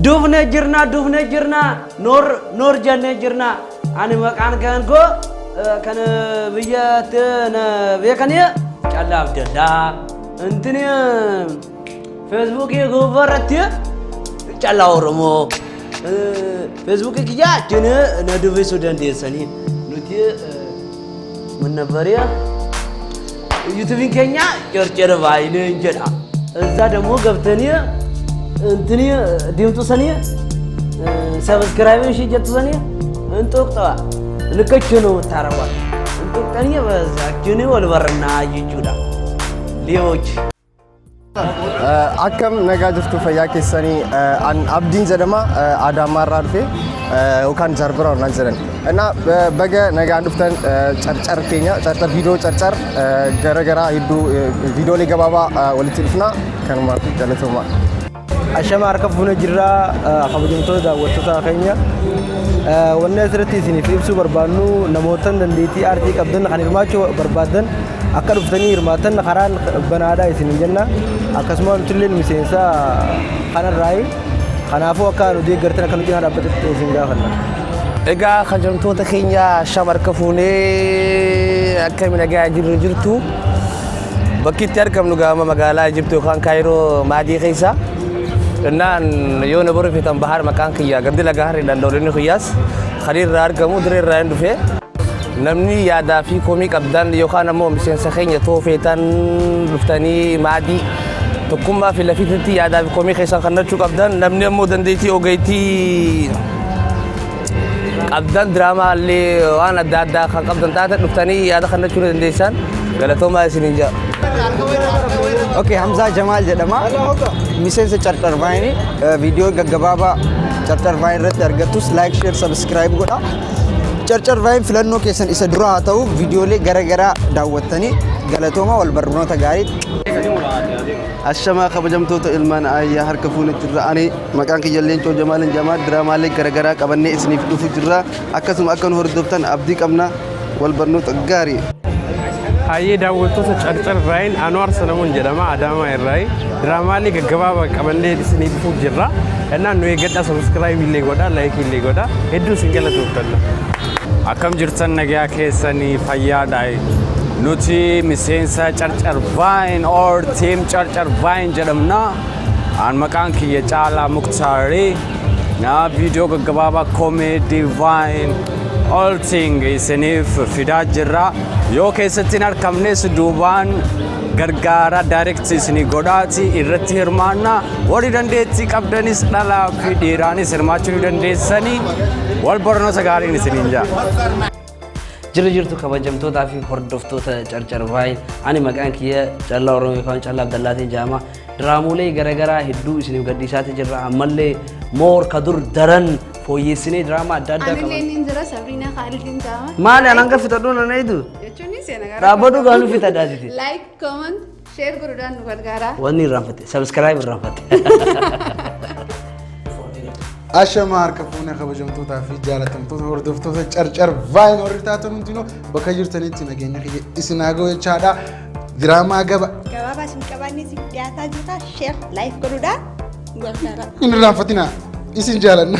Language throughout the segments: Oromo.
Dufne jirna, dufne jirna, noor noor jenne jirna. Ani maqaan kan koo kan biyyatti na beekani Callaa Abdallaa. Intini Feesbuukii gubbaa irratti Callaa Oromoo. Feesbuukii kiyya achiin na dubbisuu dandeessanii. Nuti ምን ነበር ዩቲዩብን keenya ጨርጨር ባይንን jedha. እዛ ደግሞ ገብተን እንትን ዲምጡ ሰኒ ሰብስክራይብ እሺ jettu ሰኒ እንጡቅጠዋ ልከች ነው የምታረጓት እንጡቅጠኒ በዛችን ወልበርና jechuudha ሌቦች። Akkam nagaa jirtu, fayyaa keessanii? An Abdiin jedhama, Adaamaarraa dhufe yookaan Jarbira naan jedhan. እና baga nagaan dhuftan. Carcar keenya, Carcar viidiyoo, Carcar gara garaa hedduu, viidiyoolee gabaabaa walitti dhufna. Kanumaaf galatoomaa. Ashama, harka fuunee jirraa, kabajamtoota daawwattoota keenya. Wanni asirratti isiniif ibsuu barbaannu, namoota dandeettii aartii qabdan kan hirmaachuu barbaadan akka dhuftanii hirmaatan karaan banaadhaa isiniin jenna. Akkasuma nutillee miseensa kanarraayi. Kanaafuu akka nu deeggartan, akka nu cinaa dhaabbatetti isin gaafanna. Egaa kabajamtoota keenya, ashama, harka fuunee, akkami nagaa jirru jirtu? Bakki itti argamnu gaama magaalaa Ijipti yookaan Kaayiroo Maadii keessa. Innaan yoo na barufetan Bahar maqaan kiyya, gandi lagaa harriidhaan dawlinni kiyyaas kan irraa argamu dirree irraa hin dhufe. Namni yaadaa fi komii qabdan yookaan ammoo miseensa keenya toofeetan dhuftanii Maadii Tokkummaa fi lafiitti yaadaa fi komii keessan kannachuu qabdan. Namni ammoo dandeettii ogeettii qabdan, diraamaa illee waan adda addaa kan qabdan taate, dhuftanii yaada kannachuu ni dandeessan. Galatoomaa isiniin jedha. Okay, Hamzaa Jamaal jedhama. Miseensa Carcar Vaayinii. Viidiyoo gaggabaabaa Carcar Vaayin irratti argattus like, share, subscribe godha. Carcar Vaayin filannoo keessan isa dura haa ta'u, viidiyoolee gara garaa daawwattanii. Galatooma, wal barnoota gaarii. Ashamaa, kabajamtoota ilmaan ayyaa, harka fuune jirra. Ani maqaan kiyya Leencoo Jamaalin Jamaa, diraamaalee garaagaraa qabannee isiniif dhufu jirra. Akkasuma akka nu hordoftan abdii qabna. Wal barnoota gaarii. Hayyee, daawwattoota Carcar Vaayin, Anwaar Salamuun jedhama, Adaamaa irraayi. Diraamaalee gaggabaabaa qabannee isinii dhufuu jirra. Innaan nu eeggadhaa, subscribe illee godhaa, like illee godhaa. Hedduu isin galatooffanna. Akkam jirtan, nagaa keessanii, fayyaadha? Nuti miseensa Carcar Vaayin or Team Carcar Vaayin jedhamna. An maqaan kiyya Caalaa Muktaarii. Na viidiyoo gaggabaabaa comedy, Vine, all thing isiniif fidaa jirra. Yoo keessatti hin argamnes duubaan gargaara, direct isinii godhaati irratti hirmaanna. Warri dandeettii qabdanis dhalaa fi dhiiraanis hirmaachuu ni dandeessanii. Wal barnoota gaariin isiniin jaa. Jira jirtu, kabajamtootaa fi hordoftoota Carcar Vaayin? Ani maqaan kiyya Callaa Oromoo yookaan Callaa Abdallaatiin jedhama. Diraamolee garaagaraa hedduu isiniif gadhiisaati jirra. Ammallee moor ka dur daran fooyyessinee diraamaa adda addaa Anillee qaban. nin jira, Sabriina Khaalidin jedhama. Maali, an hanga fixadhu nan eedu? Jechuun seena gara. Dhaabbadhu gaanuu fixadhaatiti. Like, comment, share godhuudhaan nu gargaara. Wanni irraanfatte, subscribe irraanfatte. Ashama, harka fuune, kabajamtootaa fi jaalatamtoota hordoftoota Carcar Vaayin, warri taatan hundinuu bakka jirtanitti nageenya kiyya isin haa ga'u jechaadha. Diraamaa gaba gabaabaa isin qabaannee isin dhiyaataa jirta. Share, like godhuudhaan nu gargaara. Hin irraanfatinaa, isin jaalanna.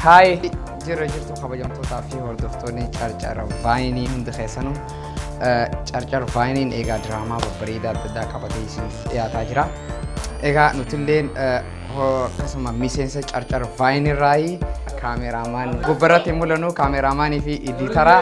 Haay, jirra jirtu, kabajamtootaa fi hordoftoonni Carcar Vaayinii hundi keessanuu? Carcar Vaayiniin egaa diraamaa babbareedaa adda addaa qabatee isiniif dhiyaataa jira. Egaa nutilleen akkasuma miseensa Carcar Vaayinii irraayi, cameraman gubbarratti mul'annu, cameramanii fi editara